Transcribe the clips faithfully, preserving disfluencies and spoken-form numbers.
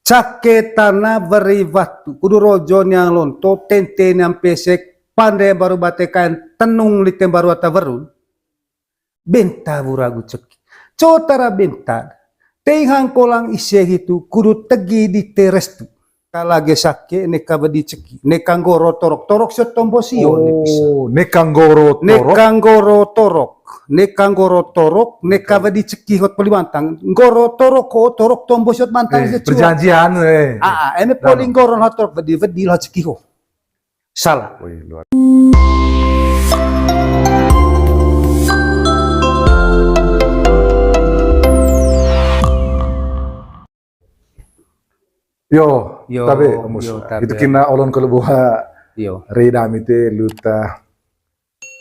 Cake tana weri watu, kudu rojo niang lonto, tente niang pesek, pande mbaru bate kaen, tenung lite mbaru ata werun. Benta wura agu ceki. Cotara benta. Tei hang kolang ise hitu, kudu tegi dite restu. Kalage sake, neka wedi ceki. Neka nggoro torok. Torok sio tombo sio, ne pisa. Oh, neka nggoro torok. Neka nggoro torok. Neka nggoro torok, neka wedi ceki hot peli mantang. Nggoro torok ho, torok tombo sio mantang. Eh, perjanjian, eh. Ah, ah, eme poli nggoro ho torok, wedi, wedi ho ceki ho. Salah. Wih, luar. Yo, yo, tabe, Omus. Yo, tabe. Itu kina olon kalau buha. Yo. Rei dami te luta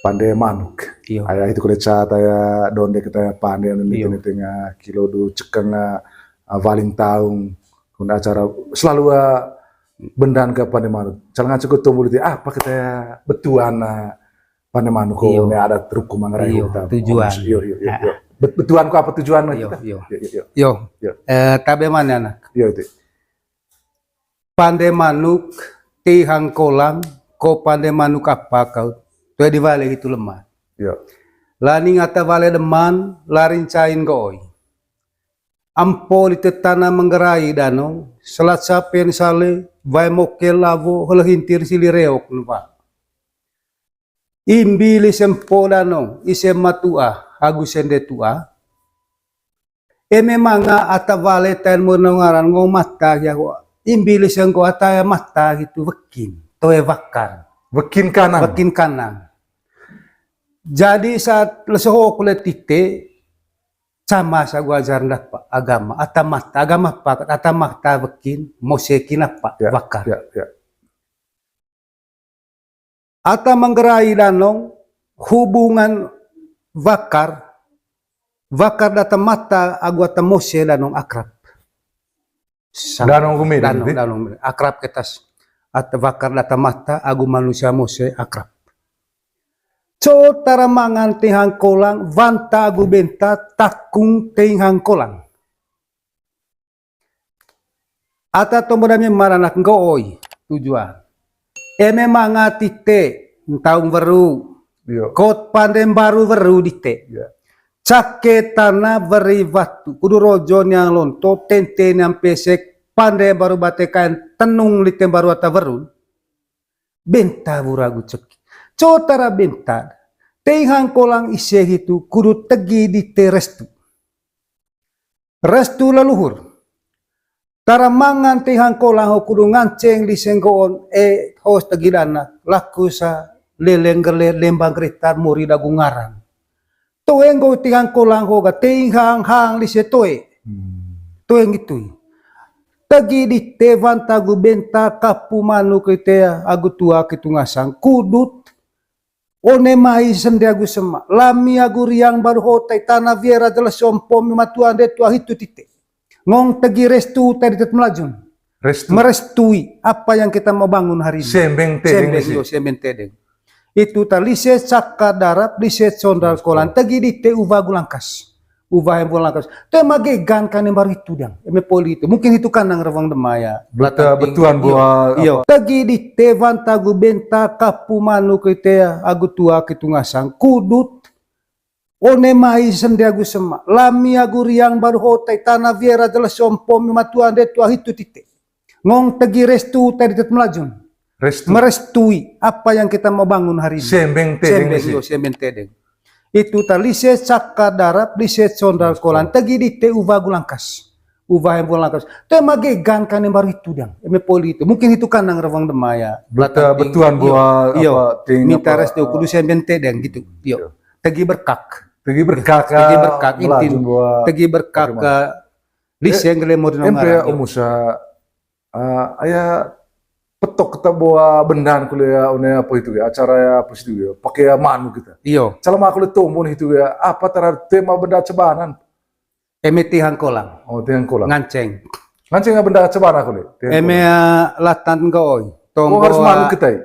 pande manuk. Yo. Aya itu kole cat aya donde kita pande anu. Yo. Ni tengah kilo du cekeng, ah, waling taung. Kuna acara selalu, ah, bendan ke pande manuk. Calanga cukup tumbuh di apa kita betuan, ah, pande manuk ko. Iyo. Ne adat ruku manggarai. Iyo, huta. Tujuan. Iyo, iyo, iyo, iyo. Bet-, betuan ko apa tujuan kita? Iyo. Iyo, iyo, iyo. Iyo. Eh, tabe mana anak? Iyo, itu. Pande manuk, tei hang kolang, ko pande manuk apa kau? Toe di wale hitu leman. Iyo. Laning ata wale leman, larin cain ko oi. Ampo lite tana manggarai danong, selat sapen sale, wae mokel lawo, helehintir sili reok nupa. Imbi lise mpo danong, ise matua, agu sende tua. Eme manga ata wale tain murnong ngaran ngo mata ya ko. Imbi lise nggo ata ya mata gitu wekin, toe wakar. Wekin kanang. Wekin kanang. Jadi saat lesoho kulit tite, sama sagu ajar ndapa agama, ata mata, agama apa, ata mata wekin, mose kinapa, ya, wakar. Ya, ya. Ata manggarai danong hubungan wakar, wakar data mata agu ata mose danong akrab. Sang-, danong gumi, danong, danong gumi. Akrab ketas. Ata wakar data mata agu manusia mose akrab. Co tara mangan tei hang kolang, wanta agu benta takung tei hang kolang. Ata tombo dami maranak nggo oi, tujuan. Eme manga tite, ntaung weru. Iyo. Kot pande mbaru weru dite. Iya. Cake tana weri watu, kudu rojo niang lonto, tente niang pesek, pande mbaru bate kaen, tenung lite mbaru ata werun. Benta wura agu ceki. Co tara benta, tei hang kolang ise hitu, kudu tegi dite restu. Restu leluhur. Tara mangan tei hang kolang ho kudu nganceng lise nggoon, eh, hos tegi dana, laku sa leleng gele lembang geritar muri dagu ngaran. Toe nggo tei hang kolang ho ga tei hang hang lise toe. Hmm. Toe ngitui. Tegi dite wanta agu benta kapu manuk ite agu tua kitu ngasang kudut. One mai sende agu sema, lami agu riang baru ho tai tana wiera jelas sompo mi matua nde tua hitu tite. Ngong tegi restu tai ditet melajun. Restu. Merestui apa yang kita mau bangun hari ini. Sembeng tedeng. Sembeng, lise. Yo, sembeng tedeng. Itu ta lise caka darap, lise sondal kolan, tegi dite uwa agu langkas. Uwa hembo langkas. Te magegan kane mbaru itu dang. Eme poli itu. Mungkin itu kanang rewang dema ya. Beta betuan buah. Iyo. Tegi dite wanta agu benta kapu manuk ite agu tua kitu ngasang kudut. One mai sende agu sema. Lami agu riang baru ho tai tana wiera jelas sompo mi matua nde tua hitu tite. Ngong tegi restu tai ditet melajun. Restu. Merestui apa yang kita mau bangun hari ini. Sembeng tedeng. Sembeng, lise. Yo, sembeng tedeng. Itu ta lise caka darap, lise sondal kolan, tegi dite uwa agu langkas. Uwa hembo langkas. Te magegan kane mbaru itu dang. Eme poli itu. Mungkin itu kanang rewang dema ya. Beta betuan buah. Iyo. Apa, minta apa, restu kudu sembeng tedeng gitu. Iyo. Iyo. Tegi berkak. Tegi berkak. Tegi berkak, intin. Tegi berkak, eh, lise nggelemur di nongara. Omus, ah, aya petok kita bawa bendan kuliah, one apa itu ya, acara ya, apa itu ya, pakai ya manuk kita. Iyo. Calama kuliah tombon itu ya, apa tara tema benda cebanan? Eme tei hang kolang. Oh, tei hang kolang. Nganceng. Nganceng ya benda cebana kuliah. Eme, ah, latan nggo oi. Tombo, oh, harus manuk kita ya?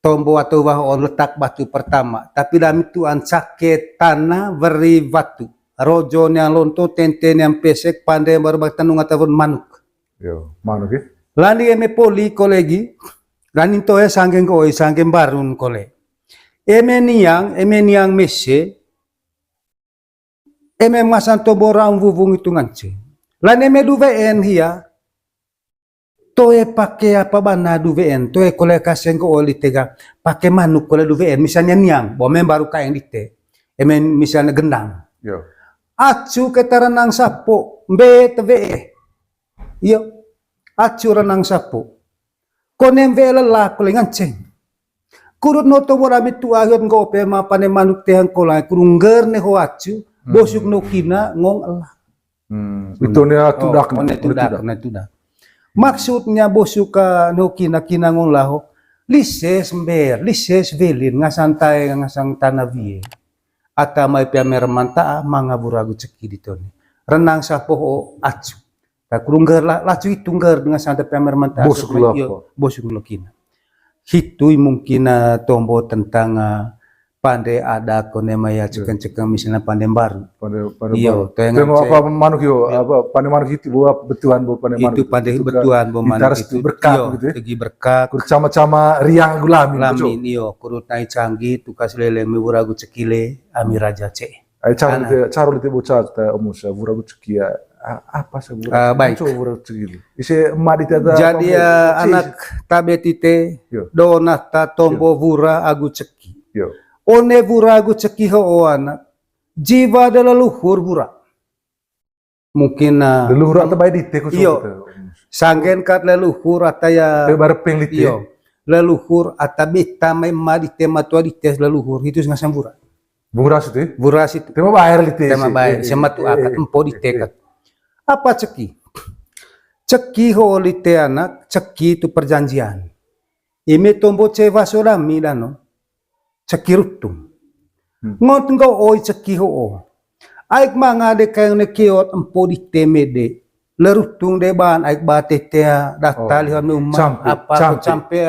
Tombo atau wah on letak batu pertama. Tapi dami tuan cake tana weri watu. Rojo niang lonto, tente niang pesek, pande mbaru bate tenung ataupun manuk. Yo, manuk ya. Lani eme poli kole gi, lani toe sangge nggo'o i sangge mbarun kole. Eme niang, eme niang mese, eme masan tombo raung wunga itu ngance. Lani eme du we'en hia, toe pake apa bana du we'en, toe kole kase nggo'o lite ga, pake manuk kole du we'en, misalnya niang, bo eme mbaru kaeng dite, eme misalnya gendang. Yo. Acu keta renang sapo, mbe te we'e. Iyo, acu renang sapo. Konem we'e lelak kole nganceng. Kurut no to wora mitu ahut nggo'o pe ma pane manuk te hangkola, kuru ngger ne ho acu, bosuk no kina ngong ela. Hmm. Itu ne tudak, oh, ne tudak, ne tudak. Maksudnya bosuk ka no kina, kina ngong ela ho. Lises mber, lises welin, ngasang tae, ngasang tana wie. Ata mai pea mermanta'a, manga wura agu ceki di tone. Renang sapo ho acu. Ta kuru ngger la-, lacu itu ngger dengan santa pea mermanta'a. Bosuk lo kina. Hitu i mungkin, eh, tombo tentang, eh, pande adat kone mai ya cekeng-cekeng misalnya pande mbaru. Pande, pande mbaru. Iyo, to yang apa manuk yo, apa pande manuk itu bo betuan bo pande manuk itu. Pande betuan bo manuk itu. Berkat gitu ya. Segi berkat. Kuru cama-cama riang gulamin. Lamin, iyo, kuru nai canggih, tukas lele mi wura agu ceki le, ami raja ce. Ai, caru lite, caru lite bocah ta omo sa wura agu ceki ya. A-, apa sa wura ceki? Ah, baik. Coba wura agu ceki. Ise emak dite ata. Jadi, tombo, eh, anak tabe tite, do nata tombo wura agu ceki. Yo. One wura agu ceki ho, o anak. Jiwa de leluhur wura. Mungkin, ah, leluhur ata bae dite ku. Iyo. Sanggen kat leluhur ata ya. Te barepeng lite. Iyo. Leluhur ata beta mai emak dite matua dite leluhur. Itu ngasang wura. Wura situ. Wura situ. Tema bayar lite. Tema bayar. Sama tu akat empo dite kat. Apa ceki? Ceki ho lite anak, ceki itu perjanjian. Ime tombo cewa sodami dano. Ceki rutung. Hmm. Ngot nggo'o i ceki ho'o. Aik manga de kaeng ne keot empo dite mede. Le rutung de ban aik ba tetea data liho ne uma apa ko campe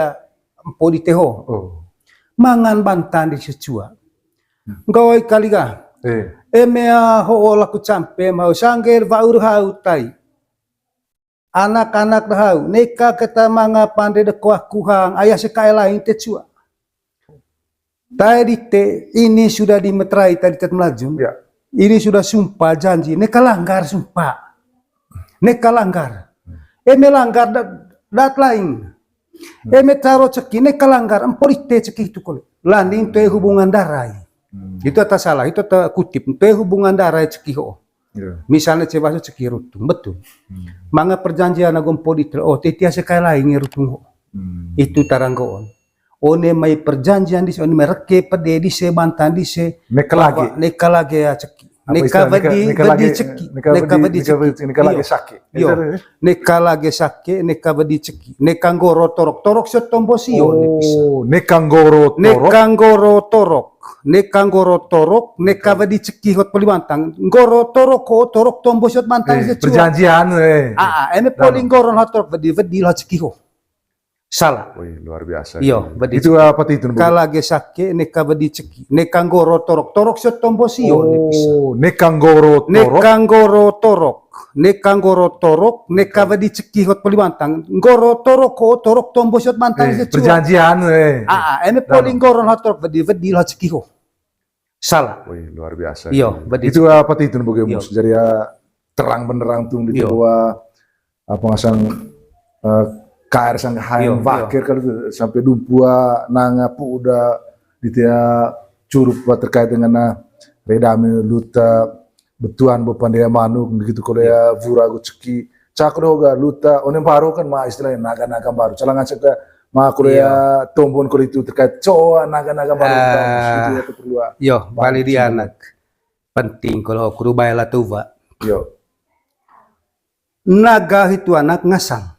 empo dite ho. Oh. Mangan bantan di secua. Hmm. Nggo'o i kali ga. Eh. Eme a ho'o laku campe mau sangger wa'ur hau tai. Anak-anak de hau, neka keta manga pande de koa kuhang, ayah sekae lain te cua. Tae dite, ini sudah dimeterai tadi tet melajun. Ya. Ini sudah sumpah janji, neka langgar sumpah. Neka langgar. Eme langgar dat, dat lain. Eme taro ceki, neka langgar, empo dite ceki itu kole. Landing toe hubungan darai. Hmm. Itu ata salah, itu ata kutip, toe hubungan darai ceki ho. Iya. Misalnya cewa so ceki rutung, betul. Hmm. Manga perjanjian agu empo dite, oh, tetia sekai lain nge rutung ho. Hmm. Itu taranggoon. One mai perjanjian dise, one mai reke pede dise, bantan dise. Neka lage. Neka lage ya ceki. Neka wedi, wedi ceki. Neka wedi ceki. Neka lage sake. Iyo. Neka lage sake, neka wedi ceki. Neka nggoro torok. Torok sio tombo sio ne pisa. Oh, neka nggoro torok. Neka nggoro torok. Neka nggoro torok, neka wedi ceki hot poli bantang. Nggoro torok ko, torok tombo sio bantang. Eh, perjanjian, eh. Ah, ah, eme poli nggoro hot torok, wedi, wedi lah ceki ho. Salah. Wih, luar biasa. Iyo, wedi. Itu apa tuh itu? Neka lage sake, neka wedi ceki. Neka nggoro torok. Torok sio tombo sio ne pisa. Oh, neka nggoro torok. Neka nggoro torok. Neka nggoro torok, neka wedi ceki hot poli bantang. Nggoro torok ko, torok tombo sio bantang. Eh, perjanjian, eh. Ah, ah, eme poli nggoro hot torok, wedi, wedi lah ceki ho. Salah. Wih, luar biasa. Iyo, wedi. Itu apa tuh itu, Bung Gemus? Jadi ya terang benderang tung di bahwa apa ngasang, eh, kaer sang haen wakir kali itu sampai dumpua nanga pu udah ditia curup terkait dengan, eh, redami luta betuan bo pande manuk gitu kalau ya wura agu ceki. Cak doga luta, onem baru kan ma istilahnya naga-naga baru. Calangan serta ma kalau ya tombon kalau itu terkait coa naga-naga baru. Gitu ya, keperluan. Yo, balik di anak. Penting kalau kuru bae lah tuh, Pak. Yo. Naga itu anak ngasang.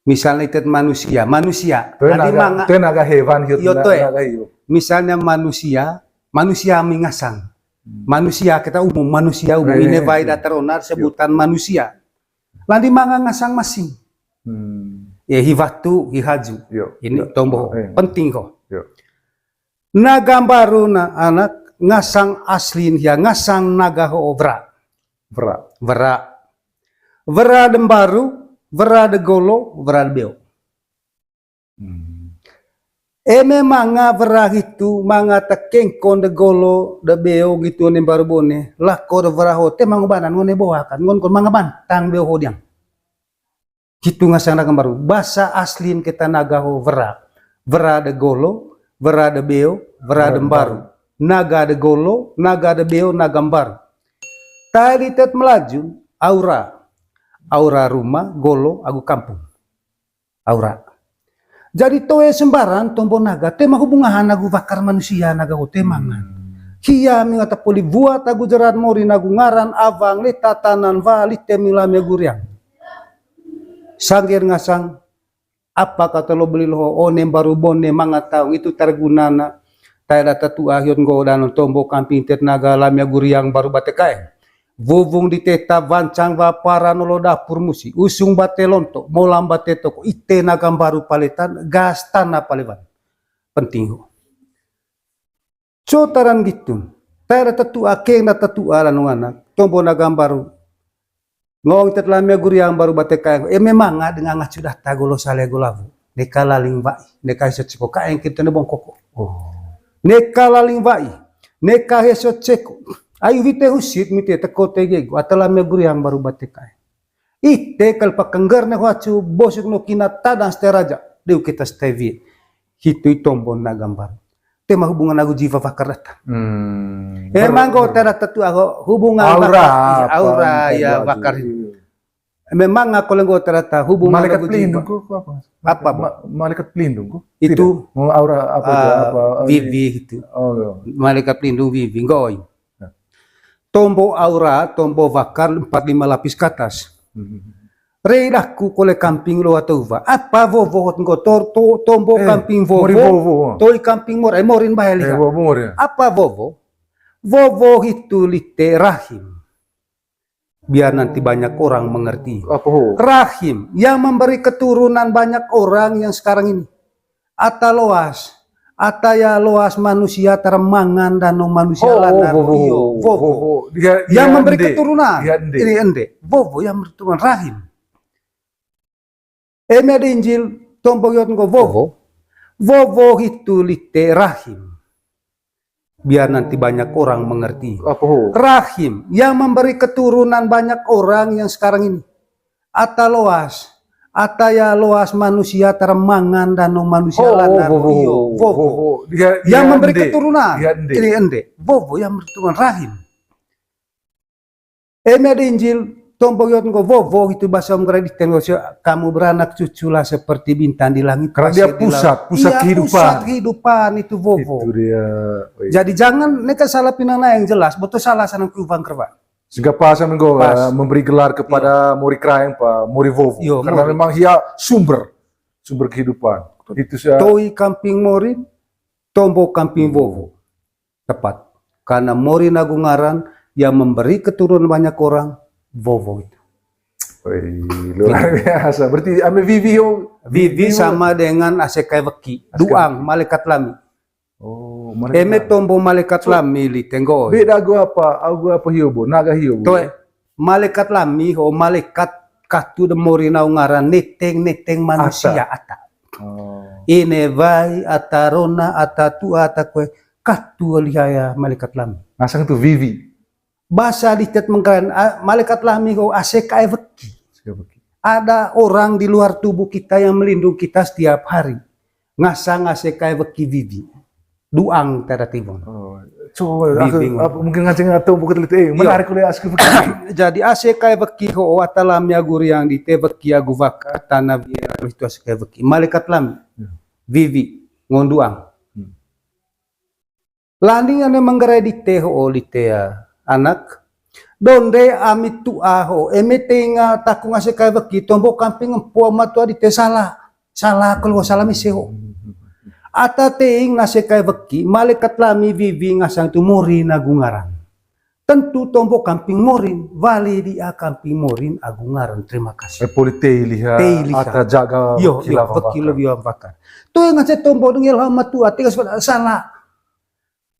Misalnya itet manusia, manusia. Nanti manga, tenaga hewan gitu. Yo, naga hiu. Misalnya manusia, manusia mi ngasang. Hmm. Manusia kita umum, manusia umum. Ini bae datar onar sebutan manusia. Nanti manga ngasang masing. Hmm. Ya, hi watu, hi haju. Yo. Ini tombo. Penting ko. Yo. Naga mbaru na anak ngasang aslin hia ngasang naga ho wera. Wera. Wera. Wera de mbaru, wera de golo, wera de beo. Hmm. Eme manga wera hitu, manga ta kengkon de golo, de beo gitu, one mbaru bone, lako de wera ho, te mangobanan, ngo ne boakan, ngo ne kon manga bantang beo ho diang. Hitu ngasang naga mbaru. Basa aslin keta naga ho wera. Wera de golo, wera de beo, wera de mbaru. Naga de golo, naga de beo, naga mbaru. Tadi tet Melaju, aura. Aura rumah, golo, agu kampung. Aura. Jadi toe sembarang tombo naga, te ma hubungan agu wakar manusia naga ho te mangan. Hia mingata poli buat agu jerat mori nagu ngaran awang leta tanan wa lite milami agu riang. Sangger ngasang, apa kata lo beli loho, one mbaru bone manga taung itu targunana. Tae data tua hiot nggo dano tombo kamping tet naga lami agu riang baru bate kaeng. Wowong di teta wancang wa para nolo dapur musi. Usung bate lonto, molam bate toko, ite naga mbaru paletan, gas tanah palewan. Penting ho. Co taran gitu. Tae data tua, keng data tua lanung anak, tombo naga mbaru. Ngong tet lami agu riang baru bate kaeng. E memang dengan ngacu data golo sale golawu. Neka laling wai. Neka heso ceko kaeng kita ne bongkoko. Oh. Neka laling wai. Neka heso ceko. Ayu wite husit mite teko tegego. Ata lami agu riang baru bate kaeng. Ite kal pakengger ne huacu bosuk no kina tadang sete raja. Deu kita sete wie. Hitu i tombo naga mbaru. Tema hubungan agu jiwa wakar data. Hmm. Emang go terata tu ago hubungan aura wakar, apa, aura ya wakar. Memang aku lenggo terata hubungan malaikat pelindung ko, ko apa? Apa, Bo? Ma-, malaikat pelindung ko? Itu tidak. Mau aura apa itu? Ah, apa? Wiwi itu. Oh, iya. Malaikat pelindung wiwi, ngoi. Nah. Tombo aura, tombo wakar empat lima lapis ke atas. Hmm. Rei daku kole kamping lo atau wa. Apa wowo hot nggo tor to, tombo eh, kamping wowo. Mori wowo. Toi kamping mor, eh, morin bae liha. Eh, wowo mori. Apa wowo? Wowo hitu lite rahim. Biar nanti banyak orang mengerti. Apa ho? Rahim yang memberi keturunan banyak orang yang sekarang ini. Ata loas, ata ya loas manusia tara mangan dano manusia lanar. Wowo, iyo, wowo. Yang memberi keturunan. Ini ende. Wowo yang memberi keturunan rahim. Eme di Injil tombo yot nggo wowo. Wowo hitu lite rahim. Biar nanti banyak orang mengerti. Apa ho? Rahim yang memberi keturunan banyak orang yang sekarang ini. Ata loas, ata ya loas manusia tara mangan dano manusia lanar. Wowo. Yang memberi keturunan. Ini ende. Wowo yang memberi keturunan rahim. Eme di Injil tombo yot nggo wowo itu bahasa Om Graditen, kamu beranak cuculah seperti bintang di langit. Karena dia pusat, pusat kehidupan. Pusat kehidupan itu wowo. Itu dia. Jadi jangan neka salah pinana yang jelas, betul salah sanang kubang kerba. Sehingga pas nggo, eh, memberi gelar kepada mori kraeng pa mori wowo. Karena memang hia sumber, sumber kehidupan. Itu sia toi kamping morin, tombo kamping wowo. Tepat. Karena morin agu ngaran yang memberi keturunan banyak orang, wowo itu. Wih, luar biasa. Berarti ame wiwi ho. Wiwi sama dengan ase kae weki. Duang, malaikat lami. Oh, malaikat lami. Eme tombo malaikat lami lite nggo. Beda agu apa? Agu apa hio bo? Naga hio bo. Toe. Malaikat lami ho, malaikat katu de mori nau ngaran neteng, neteng manusia ata. Oh. Ine wai, ata rona, ata tua, ata kue, katu lihaya malaikat lami. Ngasang tu wiwi. Basa ditet mengkeren, a, malaikat lami ho ase kae weki. Ase kae weki. Ada orang di luar tubuh kita yang melindungi kita setiap hari. Ngasang ase kae weki wiwi. Duang tada tiwong. Oh, so, aku, mungkin nganceng atau buku teliti, eh, menarik kuliah ase kae weki. Jadi ase kae weki ho ata lami agu riang dite weki agu waka tana wira itu ase kae weki. Malaikat lami. Wiwi, ngonduang. Lani ane manggarai dite ho lite ya, anak. Donde ami tua ho, eme tenga takung ase kae weki, tombo kamping empu ama tua dite salah. Salah keluar salah mese ho. Ata teing nase kae weki, malaikat lami wiwi ngasang tu morin agu ngaran. Tentu tombo kamping morin, wali dia kamping morin agu ngaran. Terima kasih. Eh, poli tei liha, ata jaga weki lawan wakar. Yo, yo, weki lawan wakar. Tu yang ngasih tombo dengan lama tua, tegas salah.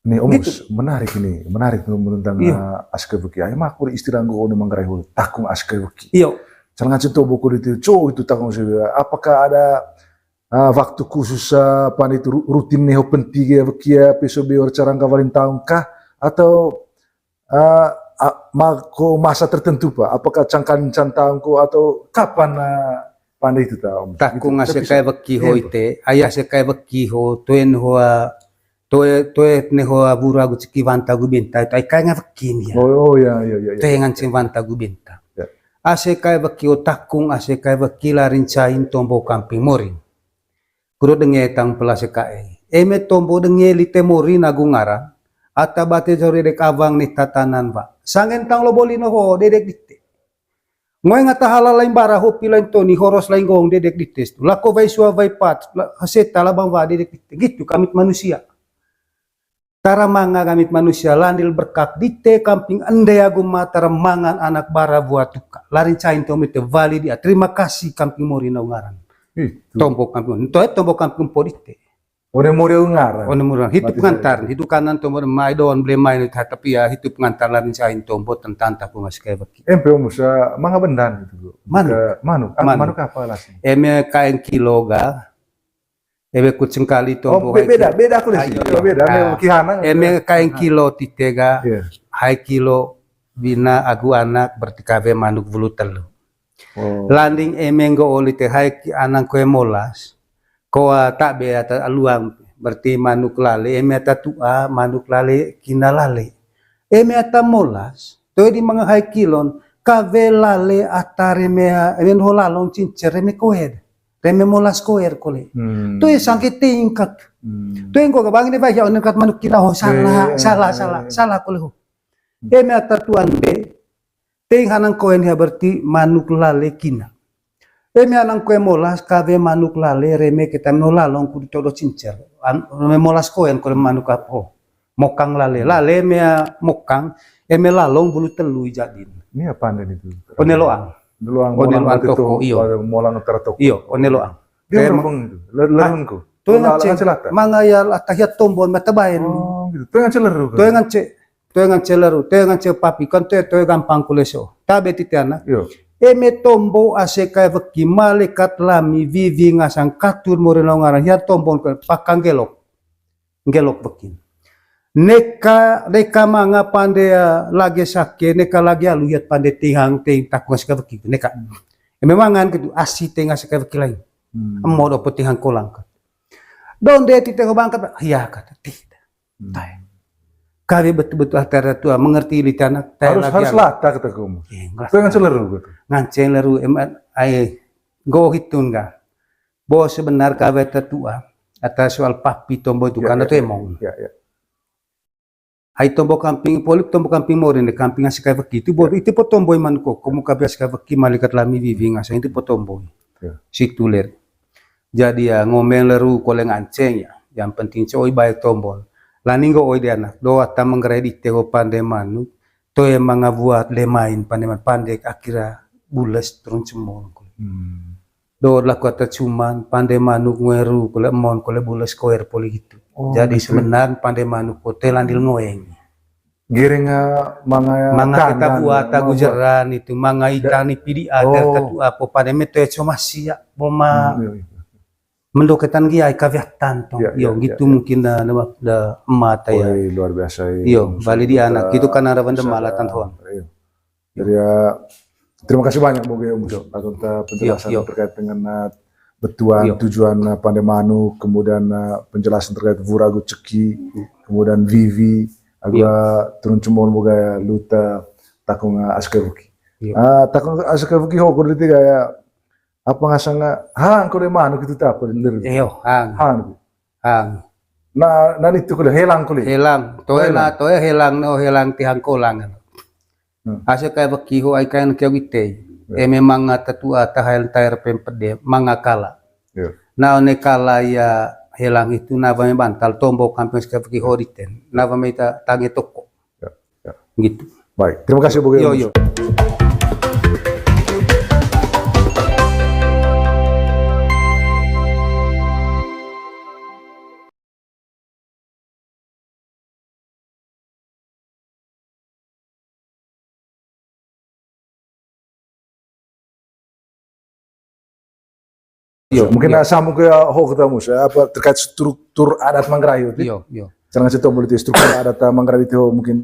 Nih, Om Gus, menarik ini, menarik tentang, eh, ase kae weki. Ai, mak, udah istilah nggo one manggarai ho, takung ase kae weki. Iyo. Misalnya nganceng tombo ko dite, co itu takung si, apakah ada, ah, waktu khusus, ah, pande itu ru-, rutin neho penti ge weki ya, peso be wara carangka walin taung kah? Atau, ah, ah, ma-, ko masa tertentu pa? Apakah cangkan can taung ko atau kapan, ah, pande itu ta, Om? Takung ase kai weki ho ite, ai ase kai weki ho, toe neho, ah, toe, toe neho, ah, wura agu ceki wanta agu benta, itu ai kai nga weki nia. Oh, oh, ya, ya, ya, ya. Toe nganceng wanta agu benta. Ya. Ase kai weki ho takung, ase kai weki lari ncain tombo kamping morin. Kuro denge tang pela se kae. Eme tombo denge lite morin agu ngaran, ata bate jori dek awang ne tatanan wa. Sangen tang lobo lino ho, dedek dite. Ngoeng ata halal lain bara, hopi lain toni, horos lain gong, dedek dite tu. Lako wai sua wai pat, la-, haseta labang wa, dedek dite. Gitu kamit manusia. Tara manga kamit manusia, landil berkat dite kamping ende agu ma tara mangan anak bara bua tuka. Lari ncain tombo ite wali dia. Terima kasih kamping morin agu ngaran. Itu. Tombo kamping. Toe tombo kamping po dite. One mori agu ngaran. One mori agu ngaran. Hidup ngantar, hidup kanan tombo mai don ble mai, tapi ya hidup ngantar lari ncain tombo tentang takung ase kai weki. Empe musa manga bendan gitu, Bro. Manuk. Ke manuk. Ah, manuk. Manuk apa lasnya? Eme kaeng kilo ga. Eme ku cengkali tombo. Oh, be-, beda, beda aku lesi. Ayo, beda, ah, eme kihana. Eme kaeng kilo tite ga, iya, hai kilo wina agu anak berarti kawe manuk wulu telu. Oh. Landing eme nggo oli te hai ki-, anang koe molas, koa tabe ata luang, berarti manuk lale, eme ata tua, manuk lale, kina lale. Eme ata molas, toe di manga hai kilon, kawe lale ata reme, eme ho lalong cincer, reme koed. Reme molas koer kole. Hmm. Toe sangke tingkat. Hmm. Toe nggo kabang ini baik ya, onen kat manuk kina ho, salah, iya, iya, salah, iya, salah, iya, salah kole ho. Hmm. Eme ata tuan be, ting hanang koen ya berarti manuk lale kina. Eme anang koe molas, kawe manuk lale, reme kita meno lalong kudu todo cincer. An-, reme molas koen kole manuk apa ho. Mokang lale. Lale mea mokang, eme lalong bulu telu i jadin. Ini apa anda itu? One loang. One loang, one loang toko, iyo. Molang antara toko. Iyo, one loang. Dia merumpung itu. Lerungku. Toe ngance. Manga ya ata hiat tombon mata baen. Oh, gitu. Toe ngance leru. Toe ngance. Toe ngance leru. Toe ngance papi. Kan toe, toe gampang kuleso. Tabe titi anak. Iyo. Eme tombo ase kai weki, malekat lami, wiwi ngasang, katur mori naung ngaran. Hiat tombon ke pakang gelok. Nggelok wekin. Neka, neka manga pande, eh, lage sake, neka lage alu hiat pande tihang, tihang takung ase kai weki, neka. Hmm. Eme mangan gitu, asi tihang ase kai weki lain. Hmm. Emo dopo tihang kolang ka. Donde tite ho bangkat, iya kata, tih. Hmm. Tai. Kawe betul-betul ata tua mengerti lite anak, tai. Harus, lagi harus alu. Lata kata kamu. Iya, ngerasa. Pengen celeru gitu. Nganceng leru, em, ai, nggo hitun ga. Bo sebenar kawe ata tua, ata soal papi tombo itu, ya, karena ya, tu ya, emong. Ya, ya. Ai tombo kamping, polip tombo kamping morin de, kamping ase kai weki itu, bo, ya, itu po tombo iman ko, komu kabe ase kai weki, malekat lami wiwi ngasang itu po tombo. Ya. Situ ler. Jadi ya, ngomel leru kole nganceng ya. Yang penting cowoi baik tombon. Lani nggo oi de anak, do ata menggerai dite ho pande manuk, toe manga buat lemain pande manuk, pande akira bules turun cemol. Hmm. Do'd laku ata cuman, pande manuk ngoe ru, kole emon, kole bules koer poli gitu. Oh, gitu. Jadi sebenar pande manuk ko te landil ngoeng. Giring, eh, manga, manga keta buat agu jeran itu, manga ita ni pidi agar ketua po pande me toe coma sia, bo ma. Hmm, iya, iya. Mendoketan gi ai kawiatan tong. Iya, iya, gitu iya, mungkin da, da, da emat ya. Woi, luar biasa ya. Iyo, bali di anak. Itu kan arah benda malatan tuan. Iya. Jadi ya, terima kasih banyak Boge untuk penjelasan terkait dengan, eh, betuan, tujuan, eh, pande manuk, kemudian, eh, penjelasan terkait wura agu ceki, kemudian wiwi, agu turun cemol Boge luta takung, eh, ase kai weki. Iya. Ah, takung ase kai weki ho kode tiga ya, apa ngasang, eh, hang kode manuk itu tak apa, lir. Iyo, hang. Hang. Hang. Nah, nani tu kode helang kode. Helang. Toe na, toe helang no, helang tihang kolang. Hmm. Ase kai weki ho ai kai na kiau gitei. Ya. Eme manga tetua tahael taer pempede manga kala. Ya. Na one kala ya helang itu na wame bantal tombo kamping ase kai weki ho diten. Na wame ita tange toko. Ya, ya. Gitu. Baik, terima kasih Boge. Yo, yo. Iyo, Mungkin iyo. Sambung ke ho kita mus, apa terkait struktur adat Manggarai itu. Iyo, iyo. Jangan cerita politik struktur adat Manggarai itu mungkin